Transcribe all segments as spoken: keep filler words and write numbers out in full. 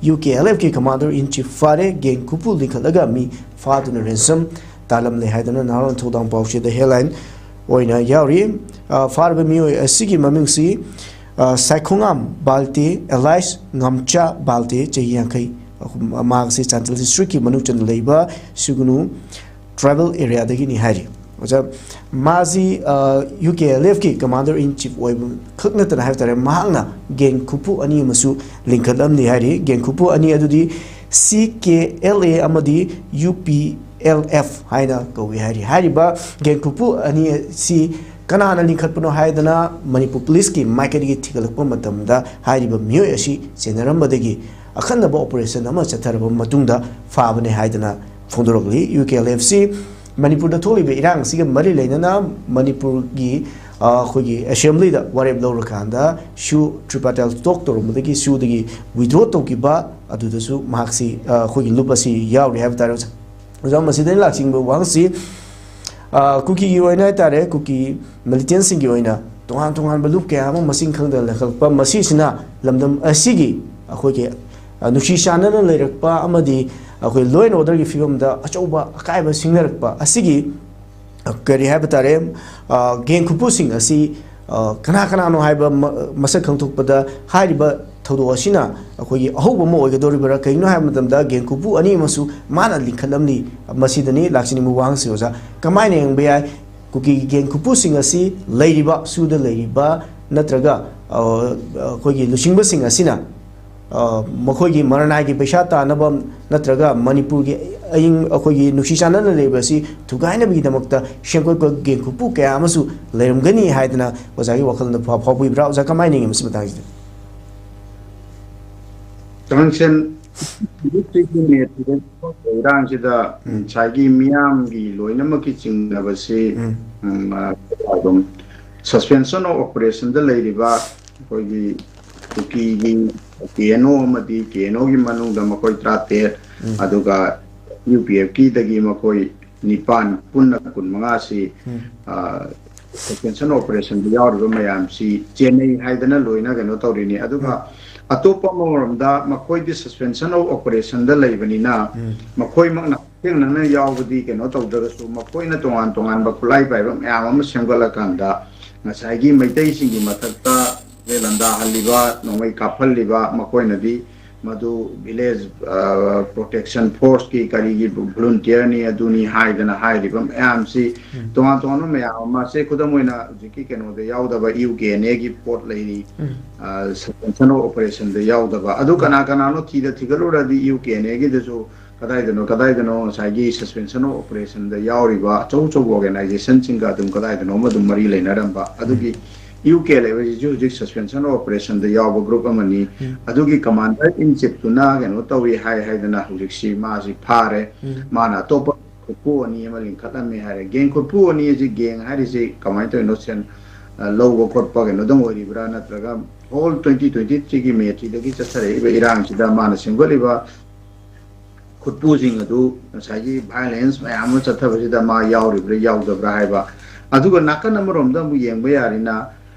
U K L ꯑꯦꯐꯀꯤ commander in chief ꯐꯥꯔꯦ꯫ Gang ꯈꯨꯄꯨ ꯂꯤꯡꯈꯠꯂꯒ ꯃꯤ ꯐꯥꯗꯨꯅ ransom ꯇꯥꯂꯝꯂꯦ ꯍꯥꯏꯗꯅ ꯅꯍꯥꯔꯣꯜ ꯊꯧꯗꯥꯡ ꯄꯥꯎꯆꯦꯗ headline ꯑꯣꯏꯅ ꯌꯥꯎꯔꯤ꯫ ꯑ, ꯐꯥꯔꯕ ꯃꯤꯑꯣꯏ ꯑꯁꯤꯒꯤ ꯃꯃꯤꯡꯁꯤ, ꯑ, ꯁꯥꯏꯈꯣꯉꯥꯝ ꯕꯥꯜꯇꯦ alias ꯉꯝꯆꯥ ꯕꯥꯜꯇꯦ, ꯆꯍꯤ ꯌꯥꯡꯈꯩ꯫ ꯃꯍꯥꯛ ꯑꯁꯤ ꯆꯥꯟꯗꯦꯜ districtꯀꯤ ꯃꯅꯨꯡ ꯆꯟꯅ ꯂꯩꯕ ꯁꯨꯒꯅꯨ tribal areaꯗꯒꯤꯅꯤ ꯍꯥꯏꯔꯤ꯫ ꯑꯣꯖꯥ, ꯃꯥꯁꯤ, ꯑ, ꯌꯨ ꯀꯦ ꯑꯦꯜ ꯑꯦꯐꯀꯤ commander in chief ꯑꯣꯏꯕ ꯈꯛ ꯅꯠꯇꯅ ꯍꯥꯏꯕ ꯇꯥꯔꯦ, ꯃꯍꯥꯛꯅ ꯒꯦꯡ ꯈꯨꯄꯨ ꯑꯅꯤ ꯑꯃꯁꯨ ꯂꯤꯡꯈꯠꯂꯝꯂꯤ ꯍꯥꯏꯔꯤ꯫ ꯒꯦꯡ ꯈꯨꯄꯨ ꯑꯅꯤ ꯑꯗꯨꯗꯤ ꯁꯤ ꯀꯦ ꯑꯦꯜ ꯑꯦ ꯑꯃꯗꯤ ꯌꯨ ꯄꯤ ꯑꯦꯜ ꯑꯦꯐ ꯍꯥꯏꯅ ꯀꯧꯏ ꯍꯥꯏꯔꯤ꯫ ꯍꯥꯏꯔꯤꯕ ꯒꯦꯡ ꯈꯨꯄꯨ ꯑꯅꯤ ꯑꯁꯤ ꯀꯅꯥꯅ ꯂꯤꯡꯈꯠꯄꯅꯣ ꯍꯥꯏꯗꯅ ꯃꯅꯤꯄꯨꯔ ꯄꯨꯂꯤꯁꯀꯤ ꯃꯥꯏꯀꯩꯗꯒꯤ ꯊꯤꯒꯠꯂꯛꯄ ꯃꯇꯝꯗ, ꯍꯥꯏꯔꯤꯕ ꯃꯤꯑꯣꯏ ꯑꯁꯤ ꯆꯦꯟꯅꯔꯝꯕꯗꯒꯤ ꯑꯈꯟꯅꯕ operation ꯑꯃ ꯆꯠꯊꯔꯕ ꯃꯇꯨꯡꯗ ꯐꯥꯕꯅꯦ ꯍꯥꯏꯗꯅ ꯐꯣꯡꯗꯣꯔꯛꯂꯤ꯫ ꯌꯨ ꯀꯦ ꯑꯦꯜ ꯑꯦꯐꯁꯤ ꯃꯅꯤꯄꯨꯔꯗ ꯊꯣꯛꯂꯤꯕ ꯏꯔꯥꯡ ꯑꯁꯤꯒ ꯃꯔꯤ ꯂꯩꯅꯅ ꯃꯅꯤꯄꯨꯔꯒꯤ, ꯑ, ꯑꯩꯈꯣꯏꯒꯤ assemblyꯗ ꯋꯥꯔꯦꯞ ꯂꯧꯔꯀꯥꯟꯗ ꯁꯨ tripartite talk ꯇꯧꯔꯝꯕꯗꯒꯤ ꯁꯨꯗꯒꯤ withdraw ꯇꯧꯈꯤꯕ ꯑꯗꯨꯗꯁꯨ ꯃꯍꯥꯛꯁꯤ, ꯑ, ꯑꯩꯈꯣꯏꯒꯤ ꯂꯨꯞ ꯑꯁꯤ ꯌꯥꯎꯔꯤ ꯍꯥꯏꯕ ꯇꯥꯔꯦ꯫ ꯑꯣꯖꯥ, ꯃꯁꯤꯗ ꯑꯩꯅ ꯂꯥꯛꯆꯅꯤꯡꯕ ꯋꯥꯍꯪꯁꯤ, ꯑ, ꯀꯨꯀꯤꯒꯤ ꯑꯣꯏꯅ ꯍꯥꯏ ꯇꯥꯔꯦ, ꯀꯨꯀꯤ militantꯁꯤꯡꯒꯤ ꯑꯣꯏꯅ ꯇꯣꯉꯥꯟ ꯇꯣꯉꯥꯟꯕ ꯂꯨꯞ ꯀꯌꯥ ꯑꯃ ꯃꯁꯤꯡ ꯈꯪꯗꯅ ꯂꯩꯈꯠꯂꯛꯄ, ꯃꯁꯤꯁꯤꯅ ꯂꯝꯗꯝ ꯑꯁꯤꯒꯤ ꯑꯩꯈꯣꯏꯒꯤ, ꯑ, ꯅꯨꯡꯁꯤ ꯆꯥꯟꯅꯅ ꯂꯩꯔꯛꯄ ꯑꯃꯗꯤ ꯑꯩꯈꯣꯏ law and orderꯒꯤ ꯐꯤꯕꯝꯗ ꯑꯆꯧꯕ ꯑꯀꯥꯏꯕ ꯁꯤꯡꯅꯔꯛꯄ ꯑꯁꯤꯒꯤ, ꯑ, ꯀꯔꯤ ꯍꯥꯏꯕ ꯇꯥꯔꯦ, ꯑ, ꯒꯦꯡ ꯈꯨꯄꯨꯁꯤꯡ ꯑꯁꯤ, ꯑ, ꯀꯅꯥ ꯀꯅꯥꯅꯣ ꯍꯥꯏꯕ ꯃ-, ꯃꯁꯛ ꯈꯪꯗꯣꯛꯄꯗ ꯍꯥꯏꯔꯤꯕ ꯊꯧꯗꯣꯛ ꯑꯁꯤꯅ ꯑꯩꯈꯣꯏꯒꯤ ꯑꯍꯧꯕ ꯑꯃ ꯑꯣꯏꯒꯗꯧꯔꯤꯕ꯭ꯔꯥ? ꯀꯩꯒꯤꯅꯣ ꯍꯥꯏꯕ ꯃꯇꯝꯗ ꯒꯦꯡ ꯈꯨꯄꯨ ꯑꯅꯤ ꯑꯃꯁꯨ ꯃꯥꯅ ꯂꯤꯡꯈꯠꯂꯝꯂꯤ꯫ ꯃꯁꯤꯗꯅꯤ ꯂꯥꯛꯆꯅꯤꯡꯕ ꯋꯥꯍꯪꯁꯤ, ꯑꯣꯖꯥ꯫ ꯀꯃꯥꯏꯅ ꯌꯦꯡꯕ ꯌꯥꯏ? ꯀꯨꯀꯤꯒꯤ ꯒꯦꯡ ꯈꯨꯄꯨꯁꯤꯡ ꯑꯁꯤ ꯂꯩꯔꯤꯕ, ꯁꯨꯗ ꯂꯩꯔꯤꯕ ꯅꯠꯇ꯭ꯔꯒ, ꯑ, ꯑꯩꯈꯣꯏꯒꯤ ꯂꯨꯆꯤꯡꯕꯁꯤꯡ ꯑꯁꯤꯅ, ꯑ, ꯃꯈꯣꯏꯒꯤ ꯃꯔꯅꯥꯏꯒꯤ ꯄꯩꯁꯥ ꯇꯥꯅꯕ ꯅꯠꯇ꯭ꯔꯒ ꯃꯅꯤꯄꯨꯔꯒꯤ ꯑꯏꯪ, ꯑꯩꯈꯣꯏꯒꯤ ꯅꯨꯡꯁꯤ ꯆꯥꯟꯅꯅ ꯂꯩꯕ ꯑꯁꯤ ꯊꯨꯒꯥꯏꯅꯕꯒꯤꯗꯃꯛꯇ ꯁꯦꯝꯒꯠꯄ ꯒꯦꯡ ꯈꯨꯄꯨ ꯀꯌꯥ ꯑꯃꯁꯨ ꯂꯩꯔꯝꯒꯅꯤ ꯍꯥꯏꯗꯅ ꯑꯣꯖꯥꯒꯤ ꯋꯥꯈꯜꯗ ꯐꯥꯎ-, ꯐꯥꯎꯕꯤꯕ꯭ꯔꯥ? ꯑꯣꯖꯥ, ꯀꯃꯥꯏꯅ ꯌꯦꯡꯉꯤ ꯃꯁꯤ ꯃꯇꯥꯡꯁꯤꯗ? ꯀꯃꯤꯁꯟ ꯏꯔꯥꯡꯁꯤꯗ ꯎꯝ꯫ ꯉꯁꯥꯏꯒꯤ ꯃꯤꯌꯥꯝꯒꯤ ꯂꯣꯏꯅꯃꯛꯀꯤ ꯆꯤꯡꯅꯕꯁꯤ, ꯎꯝ꯫ ꯎꯝ, ꯑ, ꯑꯗꯨꯝ suspension of operationꯗ ꯂꯩꯔꯤꯕ ꯑꯩꯈꯣꯏꯒꯤ ꯀꯨꯀꯤꯒꯤ ꯀꯦ ꯑꯦꯟ ꯑꯣ ꯑꯃꯗꯤ ꯀꯦ ꯑꯦꯟ ꯑꯣꯒꯤ ꯃꯅꯨꯡꯗ ꯃꯈꯣꯏ ꯇꯔꯥꯇꯔꯦꯠ, ꯎꯝ꯫ ꯑꯗꯨꯒ ꯌꯨ ꯄꯤ ꯑꯦꯐꯀꯤꯗꯒꯤ ꯃꯈꯣꯏ ꯅꯤꯄꯥꯟ, ꯄꯨꯟꯅ ꯀꯨꯟꯃꯉꯥꯁꯤ, ꯎꯝ꯫ ꯑ, suspension operationꯗ ꯌꯥꯎꯔꯤꯕ ꯃꯌꯥꯝꯁꯤ ꯆꯦꯟꯅꯩ ꯍꯥꯏꯗꯅ ꯂꯣꯏꯅ ꯀꯩꯅꯣ ꯇꯧꯔꯤꯅꯤ꯫ ꯑꯗꯨꯒ ꯎꯝ꯫ ꯑꯇꯣꯞꯄ ꯑꯃꯔꯣꯝꯗ ꯃꯈꯣꯏꯗꯤ suspension of operationꯗ ꯂꯩꯕꯅꯤꯅ, ꯃꯈꯣꯏꯃꯛꯅ ꯍꯛꯊꯦꯡꯅꯅ ꯌꯥꯎꯕꯗꯤ ꯀꯩꯅꯣ ꯇꯧꯗ꯭ꯔꯒꯁꯨ, ꯃꯈꯣꯏꯅ ꯇꯣꯉꯥꯟ ꯇꯣꯉꯥꯟꯕ ꯈꯨꯠꯂꯥꯏ ꯄꯥꯏꯕ ꯃꯌꯥꯝ ꯑꯃ ꯁꯦꯝꯒꯠꯂꯀꯥꯟꯗ, ꯉꯁꯥꯏꯒꯤ ꯃꯩꯇꯩꯁꯤꯡꯒꯤ ꯃꯊꯛꯇ ꯂꯥꯟꯗꯥꯍꯜꯂꯤꯕ, ꯅꯣꯡꯃꯩ ꯀꯥꯞꯍꯜꯂꯤꯕ ꯃꯈꯣꯏꯅꯗꯤ ꯃꯗꯨ village protection forceꯀꯤ ꯀꯔꯤꯒꯤ volunteerꯅꯤ, ꯑꯗꯨꯅꯤ ꯍꯥꯏꯗꯅ ꯍꯥꯏꯔꯤꯕ ꯃꯌꯥꯝꯁꯤ, ꯇꯣꯉꯥꯟ ꯇꯣꯉꯥꯟꯕ ꯃꯌꯥꯝ ꯑꯃ, ꯁꯦ, ꯈꯨꯗꯝ ꯑꯣꯏꯅ ꯍꯧꯖꯤꯛꯀꯤ ꯀꯩꯅꯣꯗ ꯌꯥꯎꯗꯕ UKNAꯒꯤ ꯄꯣꯠ ꯂꯩꯔꯤ, suspension of operationꯗ ꯌꯥꯎꯗꯕ꯫ ꯑꯗꯨ ꯀꯅꯥ ꯀꯅꯥꯅꯣ ꯊꯤꯗ ꯊꯤꯒꯠꯂꯨꯔꯗꯤ UKNAꯒꯤꯗꯁꯨ ꯀꯗꯥꯏꯗꯅꯣ ꯀꯗꯥꯏꯗꯅꯣ ꯉꯁꯥꯏꯒꯤ suspension of operationꯗ ꯌꯥꯎꯔꯤꯕ ꯑꯆꯧ ꯑꯆꯧꯕ organizationꯁꯤꯡꯒ ꯑꯗꯨꯝ ꯀꯗꯥꯏꯗꯅꯣ ꯑꯃ ꯑꯗꯨꯝ ꯃꯔꯤ ꯂꯩꯅꯔꯝꯕ꯫ ꯑꯗꯨꯒꯤ UKNA ꯍꯥꯏꯕꯁꯤꯁꯨ ꯍꯧꯖꯤꯛ suspension of operationꯗ ꯌꯥꯎꯕ group ꯑꯃꯅꯤ꯫ ꯑꯗꯨꯒꯤ commander in chiefꯇꯨꯅ ꯀꯩꯅꯣ ꯇꯧꯏ ꯍꯥꯏ ꯍꯥꯏꯗꯅ ꯍꯧꯖꯤꯛꯁꯤ ꯃꯥꯁꯤ ꯐꯥꯔꯦ꯫ ꯃꯥꯅ ꯑꯇꯣꯞꯄ ꯈꯨꯠꯄꯨ ꯑꯅꯤ ꯑꯃ ꯂꯤꯡꯈꯠꯂꯝꯃꯦ ꯍꯥꯏꯔꯦ꯫ Gang ꯈꯨꯠꯄꯨ ꯑꯅꯤ ꯑꯁꯤ gang ꯍꯥꯏꯔꯤꯁꯤ ꯀꯃꯥꯏꯅ ꯇꯧꯔꯤꯅꯣ? ꯁꯦꯟ, ꯑ, ꯂꯧꯕ ꯈꯣꯠꯄ ꯀꯩꯅꯣꯗꯪ ꯑꯣꯏꯔꯤꯕ꯭ꯔꯥ, ꯅꯠꯇ꯭ꯔꯒ whole twenty twenty-threeꯒꯤ May three ꯗꯒꯤ ꯆꯠꯊꯔꯛꯏꯕ ꯏꯔꯥꯡꯁꯤꯗ ꯃꯥꯅ ꯁꯦꯝꯒꯠꯂꯤꯕ ꯈꯨꯠꯄꯨꯁꯤꯡ ꯑꯗꯨ ꯉꯁꯥꯏꯒꯤ violence ꯃꯌꯥꯝ ꯑꯃ ꯆꯠꯊꯕꯁꯤꯗ ꯃꯥ ꯌꯥꯎꯔꯤꯕ꯭ꯔꯥ ꯌꯥꯎꯗꯕ꯭ꯔꯥ ꯍꯥꯏꯕ꯫ ꯑꯗꯨꯒ ꯅꯥꯀꯟ ꯑꯃꯔꯣꯝꯗ ꯑꯃꯨꯛ ꯌꯦꯡꯕ ꯌꯥꯔꯤꯅ,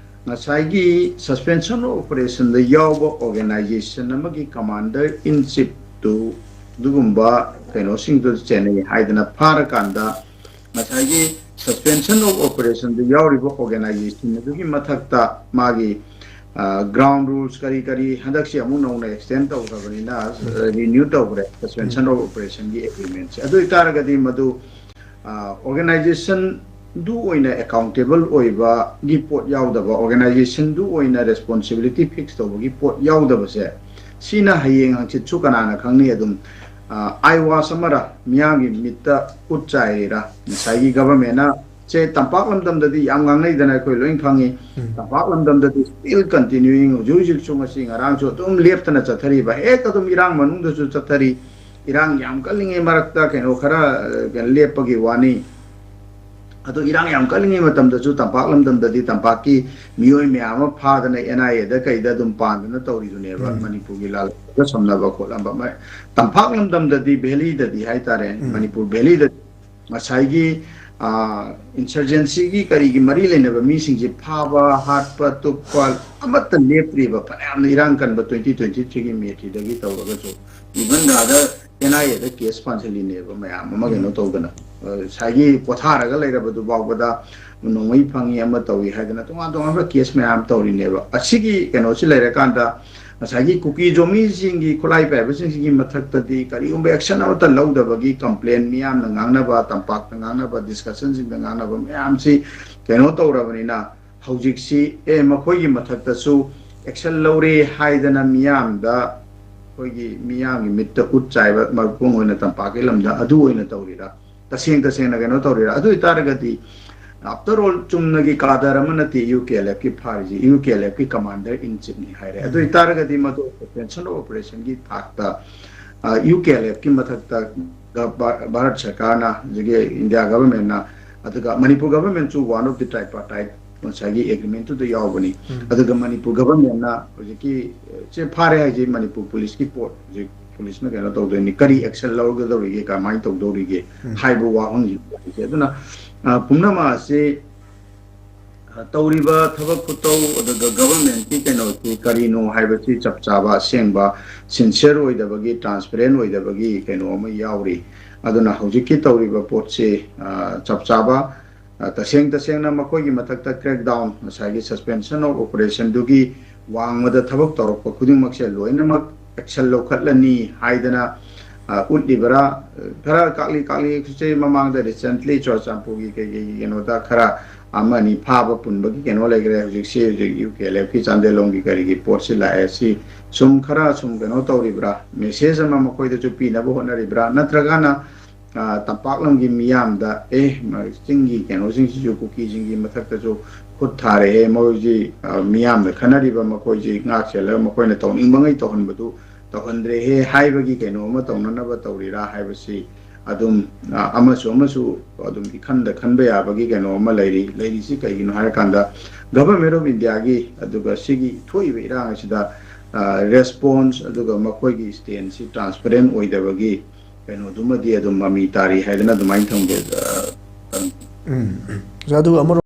ꯉꯁꯥꯏꯒꯤ suspension of operationꯗ ꯌꯥꯎꯕ organization ꯑꯃꯒꯤ commander in chiefꯇꯨ ꯑꯗꯨꯒꯨꯝꯕ ꯀꯩꯅꯣꯁꯤꯡꯗꯨ ꯆꯦꯟꯅꯩ ꯍꯥꯏꯗꯅ ꯐꯥꯔꯀꯥꯟꯗ, ꯉꯁꯥꯏꯒꯤ suspension of operationꯗ ꯌꯥꯎꯔꯤꯕ organization ꯑꯗꯨꯒꯤ ꯃꯊꯛꯇ ꯃꯥꯒꯤ, ꯑ, ground rules ꯀꯔꯤ ꯀꯔꯤ ꯍꯟꯗꯛꯁꯤ ꯑꯃꯨꯛ ꯅꯧꯅ extend ꯇꯧꯈ꯭ꯔꯕꯅꯤꯅ, ꯑ, renew ꯇꯧꯈ꯭ꯔꯦ suspension of operationꯒꯤ agreementꯁꯦ꯫ ꯑꯗꯨ ꯑꯣꯏꯇꯥꯔꯒꯗꯤ ꯃꯗꯨ, ꯑ, organizationꯗꯨ ꯑꯣꯏꯅ accountable ꯑꯣꯏꯕꯒꯤ ꯄꯣꯠ ꯌꯥꯎꯗꯕ, organizationꯗꯨ ꯑꯣꯏꯅ responsibility fix ꯇꯧꯕꯒꯤ ꯄꯣꯠ ꯌꯥꯎꯗꯕꯁꯦ, ꯁꯤꯅ ꯍꯌꯦꯡ ꯍꯪꯆꯤꯠꯁꯨ ꯀꯅꯥꯅ ꯈꯪꯅꯤ, ꯑꯗꯨꯝ, ꯑ, eyewash ꯑꯃꯔ, ꯃꯤꯌꯥꯝꯒꯤ ꯃꯤꯠꯇ ꯎꯠ ꯆꯥꯏꯔꯤꯔ? ꯉꯁꯥꯏꯒꯤ governmentꯅ, ꯁꯦ, ꯇꯝꯄꯥꯛ ꯂꯝꯗꯝꯗꯗꯤ ꯌꯥꯝ ꯉꯥꯡꯅꯩꯗꯅ, ꯑꯩꯈꯣꯏ ꯂꯣꯏ ꯈꯪꯉꯤ꯫ ꯇꯝꯄꯥꯛ ꯂꯝꯗꯝꯗꯗꯤ still continuing, ꯍꯧꯖꯤꯛ ꯍꯧꯖꯤꯛꯁꯨ, ꯉꯁꯤ ꯉꯔꯥꯡꯁꯨ ꯑꯗꯨꯝ ꯂꯦꯞꯇꯅ ꯆꯠꯊꯔꯤꯕ, ꯍꯦꯛ ꯑꯗꯨꯝ ꯏꯔꯥꯡ ꯃꯅꯨꯡꯗꯁꯨ ꯆꯠꯊꯔꯤ꯫ ꯏꯔꯥꯡ ꯌꯥꯝ ꯀꯜꯂꯤꯉꯩ ꯃꯔꯛꯇ ꯀꯩꯅꯣ ꯈꯔ, ꯑ, ꯂꯦꯞꯄꯒꯤ ꯋꯥꯅꯤ꯫ ꯑꯗꯣ ꯏꯔꯥꯡ ꯌꯥꯝ ꯀꯜꯂꯤꯉꯩ ꯃꯇꯝꯗꯁꯨ ꯇꯝꯄꯥꯛ ꯂꯝꯗꯝꯗꯗꯤ ꯇꯝꯄꯥꯛꯀꯤ ꯃꯤꯑꯣꯏ ꯃꯌꯥꯝ ꯑꯃ ꯐꯥꯗꯅ NIAꯗ ꯀꯩꯗ ꯑꯗꯨꯝ ꯄꯥꯟꯗꯅ ꯇꯧꯔꯤꯗꯨꯅꯦꯕ꯫ ꯃꯅꯤꯄꯨꯔꯒꯤ ꯂꯥꯜꯂꯛꯄꯒ ꯁꯝꯅꯕ ꯈꯣꯠꯂꯝꯕ꯫ ꯃ-, ꯇꯝꯄꯥꯛ ꯂꯝꯗꯝꯗꯗꯤ, valleyꯗꯗꯤ ꯍꯥꯏꯇꯥꯔꯦ, ꯃꯅꯤꯄꯨꯔ valleyꯗꯗꯤ ꯉꯁꯥꯏꯒꯤ, ꯏꯟꯁꯔꯖꯦꯟꯁꯤꯒꯤ ꯀꯔꯤꯒꯤ ꯃꯔꯤ ꯂꯩꯅꯕ ꯃꯤꯁꯤꯡꯁꯦ ꯐꯥꯕ, ꯍꯥꯠꯄ, ꯇꯨꯞꯄ ꯑꯃꯠꯇ ꯂꯦꯞꯇ꯭ꯔꯤꯕ, ꯐꯅꯌꯥꯝꯅ ꯏꯔꯥꯡ ꯀꯟꯕ twenty twenty-threeꯒꯤ May three-ꯗꯒꯤ ꯇꯧꯔꯒꯁꯨ, even rather N I A-ꯗ case ꯄꯥꯟꯁꯤꯜꯂꯤꯅꯦꯕ ꯃꯌꯥꯝ ꯑꯃ ꯀꯩꯅꯣ ꯎꯝ꯫ ꯇꯧꯗꯅ꯫ ꯑ, ꯉꯁꯥꯏꯒꯤ ꯄꯣꯊꯥꯔꯒ ꯂꯩꯔꯕꯗꯨ ꯐꯥꯎꯕꯗ ꯅꯣꯡꯃꯩ ꯐꯪꯉꯤ, ꯑꯃ ꯇꯧꯏ ꯍꯥꯏꯗꯅ ꯇꯣꯉꯥꯟ ꯇꯣꯉꯥꯟꯕ case ꯃꯌꯥꯝ ꯇꯧꯔꯤꯅꯦꯕ꯫ ꯑꯁꯤꯒꯤ ꯀꯩꯅꯣꯁꯤ ꯂꯩꯔꯀꯥꯟꯗ ꯉꯁꯥꯏꯒꯤ ꯀꯨꯀꯤ ꯖꯣꯃꯤꯁꯤꯡꯒꯤ ꯈꯨꯠꯂꯥꯏ ꯄꯥꯏꯕꯁꯤꯡꯁꯤꯒꯤ ꯃꯊꯛꯇꯗꯤ ꯀꯔꯤꯒꯨꯝꯕ action ꯑꯃꯠꯇ ꯂꯧꯗꯕꯒꯤ complain ꯃꯤꯌꯥꯝꯅ ꯉꯥꯡꯅꯕ, ꯇꯝꯄꯥꯛꯇ ꯉꯥꯡꯅꯕ, discussionꯁꯤꯡꯗ ꯉꯥꯡꯅꯕ ꯃꯌꯥꯝꯁꯤ ꯀꯩꯅꯣ ꯇꯧꯔꯕꯅꯤꯅ, ꯍꯧꯖꯤꯛꯁꯤ ꯑꯦ ꯃꯈꯣꯏꯒꯤ ꯃꯊꯛꯇꯁꯨ action ꯂꯧꯔꯦ ꯍꯥꯏꯗꯅ ꯃꯤꯌꯥꯝꯗ, ꯑꯩꯈꯣꯏꯒꯤ ꯃꯤꯌꯥꯝꯒꯤ ꯃꯤꯠꯇ ꯎꯠ ꯆꯥꯏꯕ ꯃꯄꯨꯡ ꯑꯣꯏꯅ ꯇꯝꯄꯥꯛꯀꯤ ꯂꯝꯗ ꯑꯗꯨ ꯑꯣꯏꯅ ꯇꯧꯔꯤꯔꯥ? ꯇꯁꯦꯡ ꯇꯁꯦꯡꯅ ꯀꯩꯅꯣ ꯇꯧꯔꯤꯔꯥ? ꯑꯗꯨ ꯑꯣꯏꯇꯥꯔꯒꯗꯤ, after all, ꯆꯨꯝꯅꯒꯤ ꯀꯥꯗꯔ ꯑꯃ ꯅꯠꯇꯦ U K L F-ꯀꯤ ꯐꯥꯔꯤꯁꯤ꯫ U K L F-ꯀꯤ commander in chief-ꯅꯤ ꯍꯥꯏꯔꯦ꯫ ꯑꯗꯨ ꯎꯝ꯫ ꯑꯣꯏꯇꯥꯔꯒꯗꯤ ꯃꯗꯨ suspension of operation-ꯒꯤ ꯊꯥꯛꯇ, ꯑ, U K L F-ꯀꯤ ꯃꯊꯛꯇ ꯒ-, ꯚꯥ-, ꯚꯥꯔꯠ ꯁꯔꯀꯥꯔꯅ, ꯍꯧꯖꯤꯛꯀꯤ ꯏꯟꯗꯤꯌꯥ government-ꯅ, ꯑꯗꯨꯒ Manipur government-ꯁꯨ one of the tripartite ꯉꯁꯥꯏꯒꯤ agreement-ꯇꯨꯗ ꯌꯥꯎꯕꯅꯤ꯫ ꯎꯝ꯫ ꯑꯗꯨꯒ ꯃꯅꯤꯄꯨꯔ government-ꯅ ꯍꯧꯖꯤꯛꯀꯤ, ꯑ, ꯁꯦ ꯐꯥꯔꯦ ꯍꯥꯏꯁꯦ ꯃꯅꯤꯄꯨꯔ police-ꯀꯤ ꯄꯣꯠ, ꯍꯧꯖꯤꯛ police-ꯅ ꯀꯩꯅꯣ ꯇꯧꯗꯣꯏꯅꯤ, ꯀꯔꯤ action ꯂꯧꯒꯗꯧꯔꯤꯒꯦ, ꯀꯃꯥꯏꯅ ꯇꯧꯗꯧꯔꯤꯒꯦ ꯎꯝ꯫ ꯍꯥꯏꯕ ꯋꯥꯐꯝꯁꯤ ꯂꯥꯛꯏꯁꯦ꯫ ꯑꯗꯨꯅ, ꯑ, ꯄꯨꯝꯅꯃꯛ ꯑꯁꯤ, ꯑ, ꯇꯧꯔꯤꯕ ꯊꯕꯛ ꯈꯨꯇꯧ, ꯑꯗꯨꯒ government-ꯀꯤ ꯀꯩꯅꯣꯁꯤ ꯀꯔꯤꯅꯣ ꯍꯥꯏꯕꯁꯤ ꯆꯞ ꯆꯥꯕ, ꯑꯁꯦꯡꯕ, sincere ꯑꯣꯏꯗꯕꯒꯤ, transparent ꯑꯣꯏꯗꯕꯒꯤ ꯀꯩꯅꯣ ꯑꯃ ꯌꯥꯎꯔꯤ꯫ ꯑꯗꯨꯅ ꯍꯧꯖꯤꯛꯀꯤ ꯇꯧꯔꯤꯕ ꯄꯣꯠꯁꯤ, ꯑ, ꯆꯞ ꯆꯥꯕ, ꯑ, ꯇꯁꯦꯡ ꯇꯁꯦꯡꯅ ꯃꯈꯣꯏꯒꯤ ꯃꯊꯛꯇ crackdown, ꯉꯁꯥꯏꯒꯤ suspension of operation-ꯗꯨꯒꯤ ꯋꯥꯡꯃꯗ ꯊꯕꯛ ꯇꯧꯔꯛꯄ ꯈꯨꯗꯤꯡꯃꯛꯁꯦ ꯂꯣꯏꯅꯃꯛ action ꯂꯧꯈꯠꯂꯅꯤ ꯍꯥꯏꯗꯅ, ꯑ, ꯎꯠꯂꯤꯕꯔꯥ? ꯈꯔ ꯀꯥꯛꯂꯤ ꯀꯥꯛꯂꯤ ꯁꯤ ꯃꯃꯥꯡꯗ recently ꯆꯨꯔꯆꯥꯟꯄꯨꯔꯒꯤ ꯀꯩꯀꯩꯒꯤ ꯀꯩꯅꯣꯗ ꯈꯔ ꯑꯃ ꯑꯅꯤ ꯐꯥꯕ ꯄꯨꯟꯕꯒꯤ ꯀꯩꯅꯣ ꯂꯩꯈ꯭ꯔꯦ꯫ ꯍꯧꯖꯤꯛꯁꯤ ꯍꯧꯖꯤꯛ U K L F-ꯀꯤ ꯆꯥꯟꯗꯦꯜꯂꯣꯝꯒꯤ ꯀꯔꯤꯒꯤ ꯄꯣꯠꯁꯤ ꯂꯥꯛꯑꯦ꯫ ꯁꯤ ꯁꯨꯝ ꯈꯔ ꯁꯨꯝ ꯀꯩꯅꯣ ꯇꯧꯔꯤꯕ꯭ꯔꯥ? Message ꯑꯃ ꯃꯈꯣꯏꯗꯁꯨ ꯄꯤꯅꯕ ꯍꯣꯠꯅꯔꯤꯕ꯭ꯔꯥ? ꯅꯠꯇ꯭ꯔꯒꯅ, ꯑ, ꯇꯝꯄꯥꯛꯂꯝꯒꯤ ꯃꯤꯌꯥꯝꯗ, "ꯑꯦ, ꯃ-, ꯆꯤꯡꯒꯤ ꯀꯩꯅꯣꯁꯤꯡꯁꯤꯁꯨ, ꯀꯨꯀꯤꯁꯤꯡꯒꯤ ꯃꯊꯛꯇꯁꯨ ꯈꯨꯠ ꯊꯥꯔꯛꯑꯦ, ꯃꯣꯏꯁꯤ, ꯑ, ꯃꯤꯌꯥꯝꯅ ꯈꯟꯅꯔꯤꯕ ꯃꯈꯣꯏꯁꯤ ꯉꯥꯛ ꯁꯦꯜꯂꯒ ꯃꯈꯣꯏꯅ ꯇꯧꯅꯤꯡꯕꯉꯩ ꯇꯧꯍꯟꯕꯗꯨ ꯇꯧꯍꯟꯗ꯭ꯔꯦꯍꯦ" ꯍꯥꯏꯕꯒꯤ ꯀꯩꯅꯣ ꯑꯃ ꯇꯧꯅꯅꯕ ꯇꯧꯔꯤꯔꯥ ꯍꯥꯏꯕꯁꯤ ꯑꯗꯨꯝ, ꯑ, ꯑꯃꯁꯨ ꯑꯃꯁꯨ ꯑꯗꯨꯝ ꯏꯈꯟꯗ ꯈꯟꯕ ꯌꯥꯕꯒꯤ ꯀꯩꯅꯣ ꯑꯃ ꯂꯩꯔꯤ꯫ ꯂꯩꯔꯤꯁꯤ ꯀꯩꯒꯤꯅꯣ ꯍꯥꯏꯔꯀꯥꯟꯗ, Government of India-ꯒꯤ, ꯑꯗꯨꯒ ꯁꯤꯒꯤ ꯊꯣꯛꯏꯕ ꯏꯔꯥꯡ ꯑꯁꯤꯗ, ꯑ, response, ꯑꯗꯨꯒ ꯃꯈꯣꯏꯒꯤ stand-ꯁꯤ transparent ꯑꯣꯏꯗꯕꯒꯤ ꯀꯩꯅꯣꯗꯨꯃꯗꯤ ꯑꯗꯨꯝ ꯃꯃꯤ ꯇꯥꯔꯤ ꯍꯥꯏꯗꯅ ꯑꯗꯨꯃꯥꯏꯅ ꯊꯝꯒꯦ꯫ ꯑ, ꯎꯝ꯫ ꯑꯣꯖꯥ, ꯑꯗꯨꯒ ꯑꯃꯔꯣꯝ